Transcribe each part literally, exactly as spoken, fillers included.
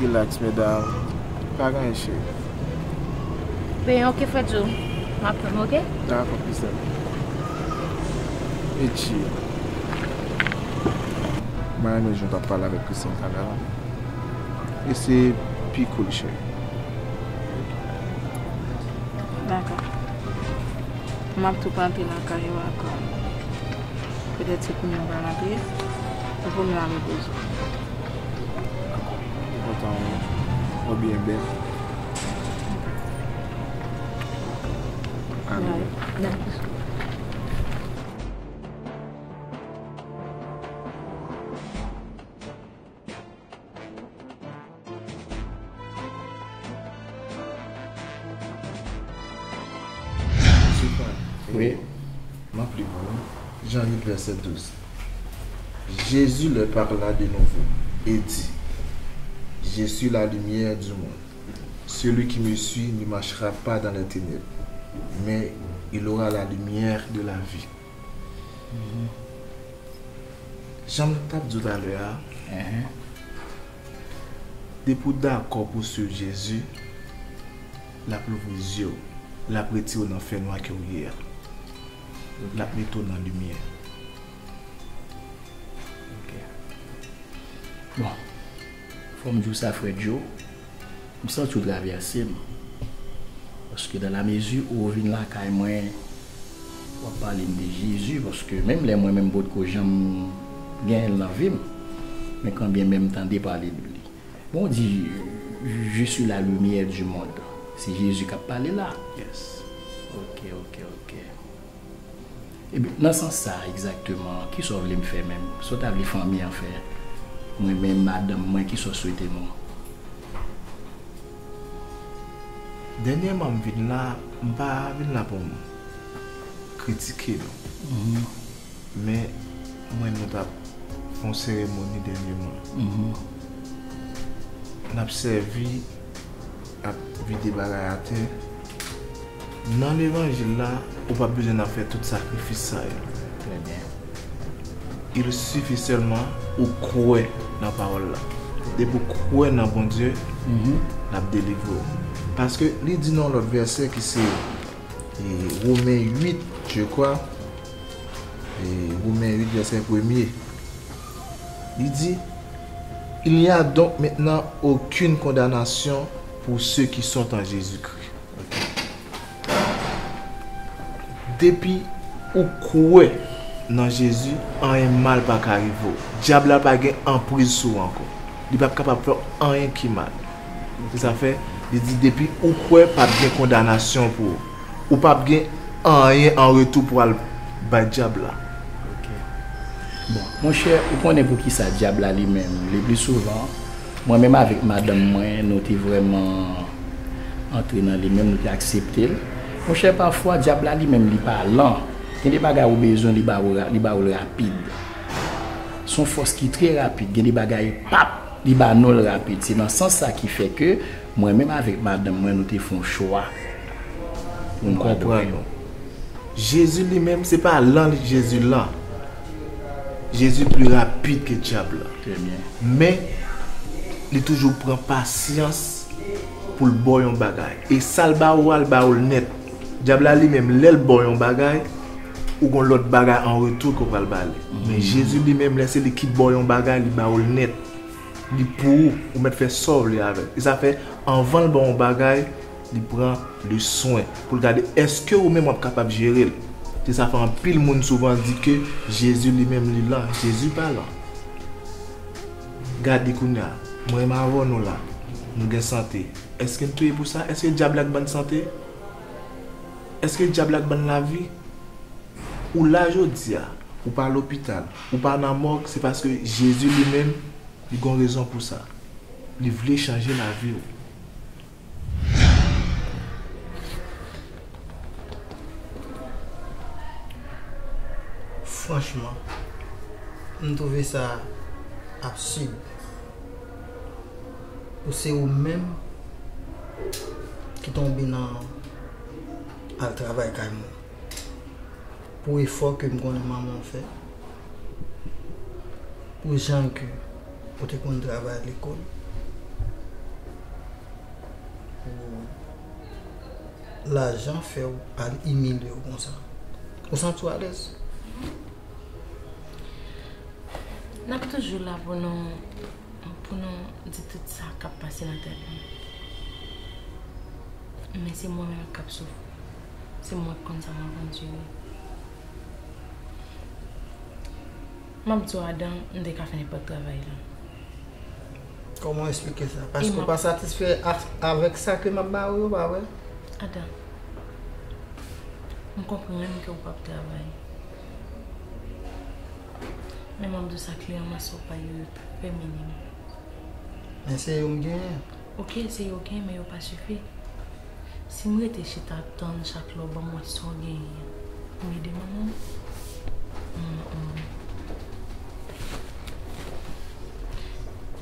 Relax, medam. Pa gen anyen, cheri. Ben, ok, frè Joe. M ap tann ou, ok? Dakò, Christelle. E chill. Mwen renmen jan w t ap pale avèk Christelle talè a. E se pi cool, cheri. Dakò. M ap tou pa antre lakay ou ankò. Petèt se kounye a w pral antre. Ou pou m la repoze. Kontan ou byen bèl. Ale. Dakò. Wi. M ap li pou ou. Jan uit, vèsè douz. Jésus leur parla de nouveau et dit, je suis la lumière du monde. Celui qui me suit ne marchera pas dans les ténèbres, mais il aura la lumière de la vie. Jan m t ap di w talè a, depi w dakò pou w swiv Jezi, l ap louvri zye w, l ap retire w nan fènwa ke w ye a. L ap mete w nan limyè. Ok. Bon, fò m di w sa, frè Joe, m santi w travèse m. Paske dans la mesure ou vin lakay mwen, w ap pale m de Jezi, paske menm lè mwen menm m potko janm genyen l nan vi m, men kanmenm m tande pale de li. Bon, w di, je suis la lumière du monde. Se Jezi k ap pale la. Yes. Ok, ok, ok. Ebyen, nan sans sa egzakteman, kisa w vle m fè menm? Sa w ta vle fanmi an fè? Mwen menm, madanm mwen, kisa w swete nou? Dènyèman m vin la, m pa vin la pou m kritike nou. Men, mwen, nou t ap fè yon seremoni dènyèman. N ap sèvi, ap vide bagay atè. Nan levanjil la, ou p ap bezwen ap fè tout sakrifis sa yo. Trè byen. Il suffit sèlman ou kwè nan pawòl la. Depi w kwè nan Bondye, l ap delivre w. Paske li di nan yon lòt vèsè ki se, e, Women uit, je crois, e, Women uit, vèsè premye. Li di, il n'y a donc maintenant aucune condamnation pour ceux qui sont en Jésus-Christ. Depi ou kwè nan Jezi, anyen mal pa ka rive w. Dyab la pa gen anpriz sou ou ankò. Li p ap kapab fè w anyen ki mal. Se sa fè, li di depi ou kwè, p ap gen kondanasyon pou ou. Ou p ap gen anyen an retou pou al bay dyab la. Ok. Bon, monchè, ou konnen poukisa dyab la li menm, le pli souvan, mwen menm avèk madanm mwen, nou te vrèman antre nan li menm, nou te aksepte l. Monchè, pafwa, dyab la li menm, li pa lan. Gen de bagay ou bezwen, li ba ou ra-, li ba ou l rapid. Se yon fòs ki trè rapid. Gen de bagay, pap, li ba nou l rapid. Se nan sans sa ki fè ke mwen menm avèk madanm mwen, nou te fè yon chwa pou nou adore. Jezi li menm, se pa lan li Jezi lan. Jezi pli rapid ke dyab la. Trè byen. Men, li toujou pran pasyans pou l ba w yon bagay. E sa l ba ou a, l ba ou l nèt. Dyab la li menm, lè l ba w yon bagay, ou gon lòt bagay an retou ke w pral ba li. Men Jezi li menm, lè se li ki ba w yon bagay, li ba ou l nèt. Li pou ou, ou mèt fè sa w vle avè l. E sa fè, anvan l ba w yon bagay, li pran le swen pou l gade èske ou menm w ap kapab jere l. Se sa fè anpil moun souvan di ke Jezi li menm li lan. Jezi pa lan. Gade kounye a, mwen menm avè nou la, nou gen sante. Èske n touye pou sa? Èske dyab la k ban n sante? Èske dyab la k ban n lavi? Ou la jodi a, ou pa lopital, ou pa nan mòg, se paske Jezi li menm, li gon rezon pou sa. Li vle chanje lavi w. Franchman, m twouve sa absid pou se ou menm ki tonbe nan al travay kay moun. Pou efò ke m konnen manman w fè, pou jan ke ou te konn travay lekòl, Lajan fè w al imilye w konsa. Ou santi w alèz? N ap toujou la pou nou, pou nou di tout sa k ap pase nan tèt nou. Men se mwen menm k ap soufri. Se mwen k konn sa m ap andire. M ap di w, Adan, m te ka fè nenpòt travay la. Kòman w eksplike sa? Paske w pa satisfè a- avèk sa ke m ap ba ou yo, pa vre? Adan, m konprann ke w p ap travay. Men m ap di w sa, kliyan m aswè pa yo yo trè minim. Men se yo m genyen. Oke, se yo genyen, men yo pa sifi. Si m rete chita ap tann chak lè w ban m wè sa w genyen an, m ede manman m? Mm, mm.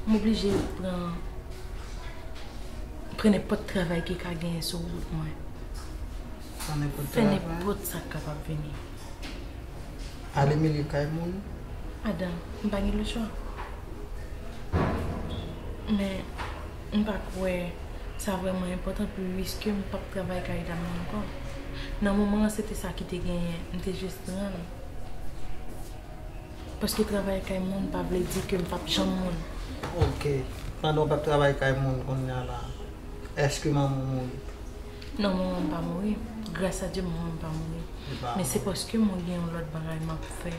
M oblije pran, pran nenpòt travay ki ka genyen sou wout mwen. Pran nenpòt travay? Fè nenpòt sa k kapab vini. Ale mele kay moun? Adan, m pa gen lechwa. Men, m pa kwè sa vrèman enpòtan, piske m p ap travay kay dam nan ankò. Nan moman an, se te sa ki te genyen, m te jis rann. Paske travay kay moun pa vle di ke m p ap janm moun. Oke. Pandan w p ap travay kay moun kounye a la, èske manman w mouri? Non, manman m pa mouri. Gras a Dye, manman m pa mouri. Men se paske mwen gen yon lòt bagay m ap fè.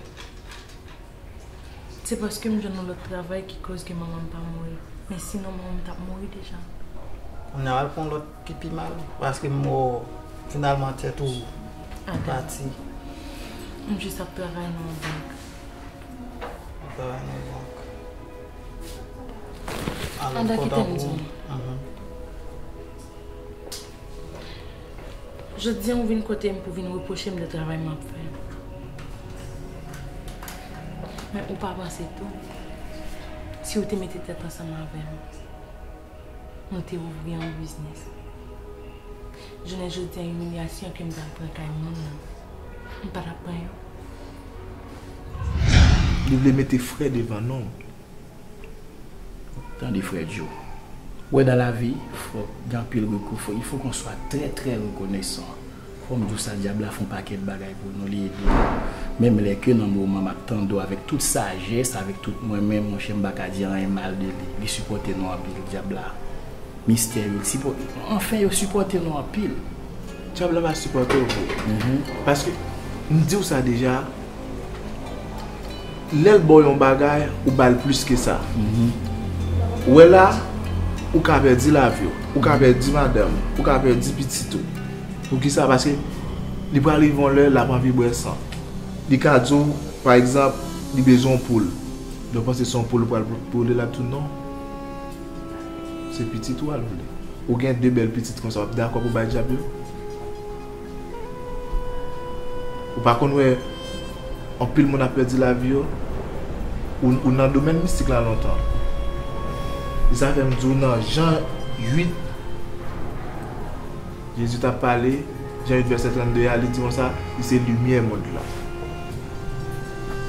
Se paske m jwenn yon lòt travay ki koz ke manman m pa mouri. Men sinon, manman m t ap mouri deja. Kounye a w al pran lòt ki pi mal, paske m wè w finalman tèt ou pati. M jis ap travay nan yon bank. Ou travay nan yon bank. Alò, kite m di w. Jodi a, ou vin kote m pou vin repwoche m de travay m ap fè. Men ou pa panse tou, si ou te mete tèt ansanm avè m, nou te ouvri yon biznis. Jounen jodi a, imilyasyon ke m t ap pran kay moun nan, m pa t ap pran yo. Li vle mete frè devan non. Tande, frè Joe. Ou wè, dans la vie, fòk gen anpil rekou-, fò, il faut qu'on soit très, très reconnaissant. Fò m di w sa, dyab la fè yon pakèt bagay pou nou, li ede nou. Menm lè ke nan moman m ap tande w avèk tout sajès, avèk tout mwen menm, monchè, m pa ka di anyen mal de li. Li sipòte nou anpil, dyab la. Mistè yo, li sipò-, anfen, yo sipòte nou anpil. Dyab la pa sipòte w, bro. Paske, m di w sa deja, lè l ba w yon bagay, ou ba l plis ke sa. Ou wè la, ou ka pèdi lavi w, ou ka pèdi madanm, ou ka pèdi pitit ou. Poukisa? Paske li pral rive yon lè, l ap anvi bwè san. Li ka di w, pa egzanp, li bezwen yon poul. Donk, panse se yon poul ou pral poule la tou non. Se pitit ou al vle. Ou gen de bèl pitit konsa, w ap dakò pou bay dyab yo? Ou pa konn wè anpil moun ap pèdi lavi yo? Ou, ou nan domèn mistik la lontan. E sa fè m di w nan Jan uit, Jezi t ap pale, Jan uit vèsè trannde a, li di konsa, li se limyè mond la.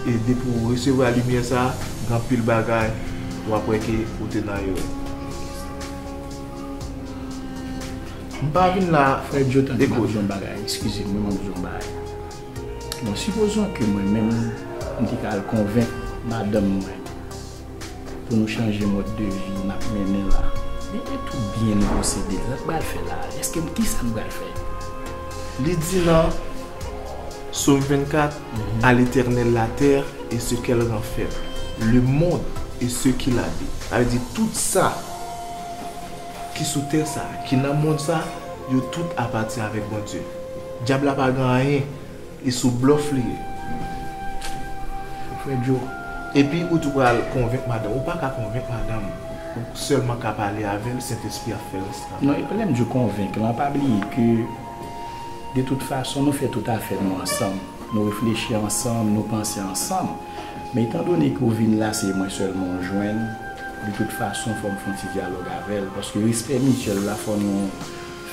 E depi w resevwa limyè sa a, gen anpil bagay w ap wè ke ou te nan erè. M pa vin la. Frè Joe, tande, m ap di yon bagay, eskize m, m ap di yon bagay. Bon, sipozon ke mwen menm, m te ka al konvenk madanm mwen pou nou chanje mòd de vi n ap mennen la. Men e tout byen nou posede, sa k pral fè la? Èske m, kisa m pral fè? Li di nan Sòm vennkat, à l'Éternel la terre et ce qu'elle renferme, le monde et ce qu'il habite. Sa vle di tout sa ki sou tè sa, ki nan mond sa, yo tout apatyen avèk Bondye. Dyab la pa gen anyen, e sou blòf li ye. Frè Joe. Epi ou tou pral konvenk madanm. Ou pa ka konvenk madanm. Ou sèlman ka pale avè l, Sentespri a fè rès travay. Non, e lè m di w konvenk lan, pa bliye ke de tout fason, nou fè tout afè nou ansanm. Nou reflechi ansanm, nou panse ansanm. Men etan done ke w vin la, se mwen sèlman w jwenn, de tout fason, fò m fè yon ti dyalòg avè l. Paske respè mityèl la, fò nou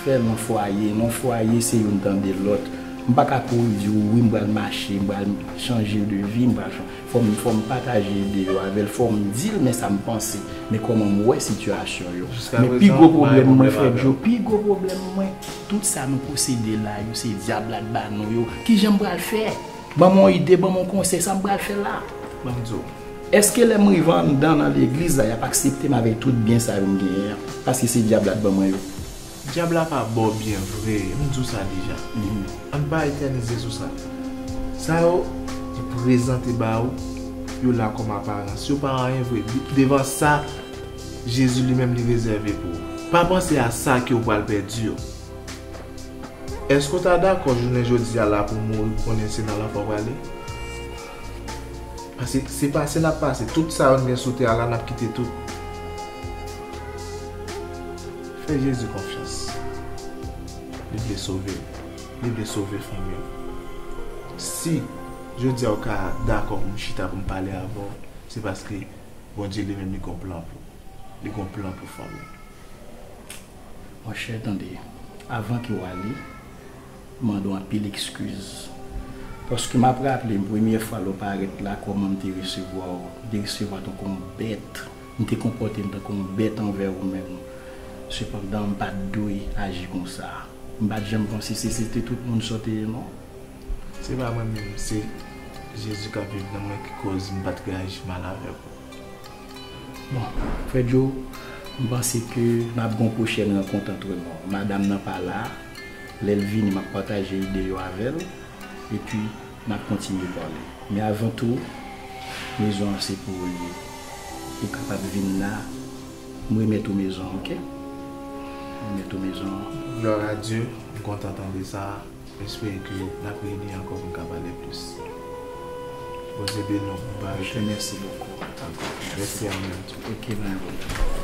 fè l nan fwaye. Nan fwaye, se youn tande lòt. M pa ka kouri di w, wi, m pral mache, m pral chanje de vi, m pral chan-, fò m, fò m pataje ide yo avè l, fò m di l men sa m panse, men kòman m wè sitiyasyon yo. Men pi gwo pwoblèm mwen, frè Joe, pi gwo pwoblèm mwen, tout sa nou posede la yo, se dyab la t ba nou yo. Kijan m pral fè? Ban m yon ide, ban m yon konsèy, sa m pral fè la? Ban m di w. Èske lè m rive anndan nan legliz la, y ap aksepte m avèk tout byen sa yo m genyen an? Paske se dyab la t ban mwen yo. Dyab la pa ba w byen vre, m di w sa deja. Ann pa etènize sou sa. Sa yo ki prezante ba ou, yo la kòm aparans. Yo pa anyen vre. Devan sa, Jezi li menm li rezève pou ou. Pa panse a sa ke w pral pèdi yo. Èske w ta dakò jounen jodi a la pou w mouri pou konnen se nan lanfè w prale? Paske se pase n ap pase. Tout sa yo n gen sou tè a la, n ap kite tout. Fè Jezi konfyans. Li vle sove w. Li vle sove fanmi w. Si jodi a w ka dakò pou m chita pou m pale avè w, se paske Bondye li menm li gon plan pou ou. Li gon plan pou fanmi w. Monchè, tande, avan ke w ale, m mande w anpil ekskiz. Paske m ap raple m premye fwa lè w parèt la, kòman m te resevwa w. M te resevwa tankou yon bèt. M te konpòte m tankou yon bèt anvè ou menm. Sepandan, m pa t dwe aji konsa. M pa t janm panse se, se te tout moun sa w te ye, non. Se pa mwen menm, se Jezi k ap viv nan mwen ki koz m pa t reyaji mal avèk ou. Bon, frè Joe, m panse ke n ap gen yon pwochèn rankont antre nou. Madanm nan pa la, lè l vini, m ap pataje ide yo avè l, epi n ap kontinye pale. Men avan tou, mezon an se pou ou l ye. Ou kapab vin la, m remèt ou mezon an, oke? M remèt ou mezon an. Glwa a Dye, m kontan tande sa. M espere ke n ap reyini ankò pou n ka pale plis. Bondye beni w, m pa rete. Mèsi bokou. Ankò. Mèsi a mwen tou. Oke, pa gen pwoblèm.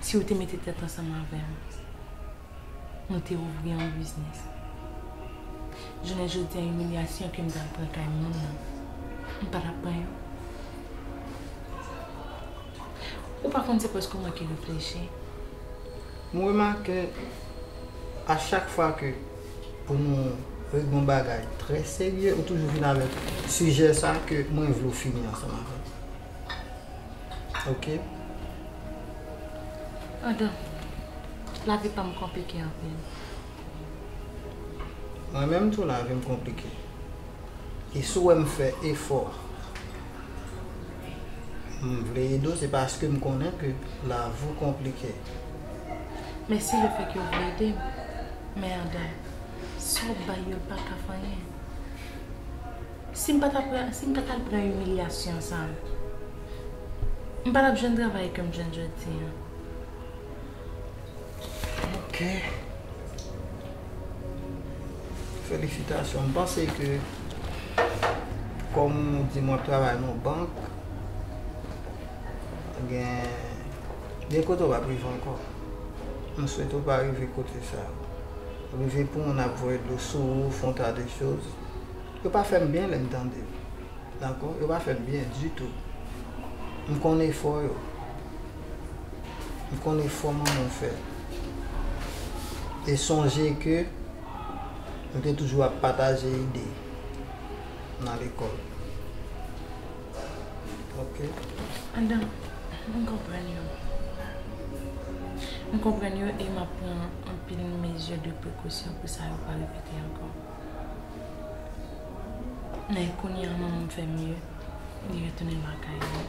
Si w te mete tèt ansanm avè m, nou te ouvri yon biznis. Jounen jodi a, imilyasyon ke m t al pran kay moun nan, m pa t ap pran yo. Ou pa konn se paske w manke reflechi. M remake, a chak fwa ke pou nou regle yon bagay trè serye, ou toujou vin avèk sijè sa ke mwen vle w fini ansanm avè m. Oke? Adan, lavi pa m konplike anpil. Mwen menm tou, lavi m konplike. E si w wè m fè efò, m vle ede w, se paske m konnen ke lavi w konplike. Mèsi lefètke w vle ede m. Men Adan, sa w bay yo, l pa ka fè anyen. Si m pa t ap pran, si m pa t al pran imilyasyon sa, m pa t ap jwenn travay ke m jwenn jodi a. Ok. Felisitasyon. M panse ke, kòm ou di m w ap travay nan yon bank, gen, gen kote w p ap rive ankò. M swete w pa rive kote sa. Rive pou moun ap voye dlo sou ou, fè yon ta de choz. Yo pa fè m byen lè m tande yo. Dakò? Yo pa fè m byen ditou. M konn efò yo. M konn efò manman w fè. E sonje ke nou te toujou ap pataje ide nan lekòl. Ok. Adan, m konprann yo. M konprann yo e m ap pran anpil mezi de prekosyon pou sa yo pa repete ankò. Men kounye a manman m fè m mye, li retounen lakay li.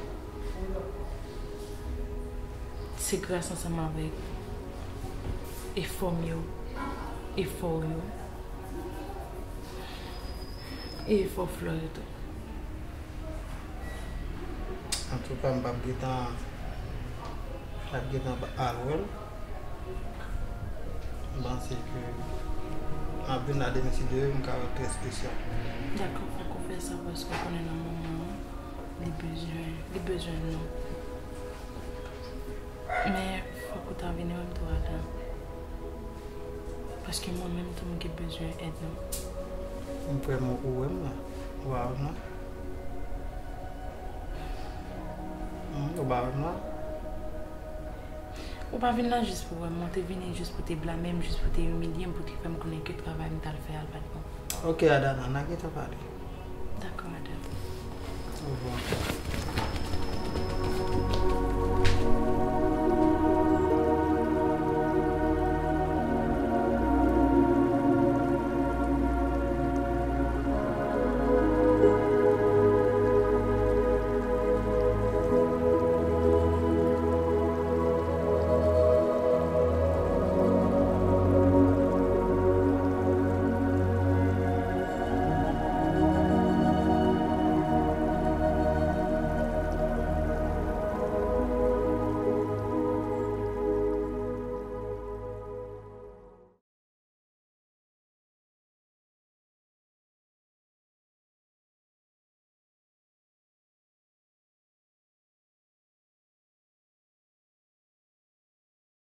Se gras ansanm avèk efò m yo, efò w yo, e efò Flore tou. Antouka, m p ap gentan, m p ap gentan al wè l. M panse ke m ap vin la demen si Dye vle, m ka wè l trè espesyal. Dakò, fòk ou fè sa paske w konnen nan moman an, li bezwen, li bezwen nou. Men fòk ou ta vini wè m tou Adan. Paske mwen menm tou m gen bezwen èd nou. M prè men ou wè m la. Ou pa wè m la? Hmm, ou pa wè m la? Ou pa vin la jis pou wè m, ou te vini jis pou te blame m, jis pou te imilye m, pou te fè m konnen ke travay m t al fè a l pa t bon. Ok, Adana, n a gentan pale. Dakò, Adana. Au revoir.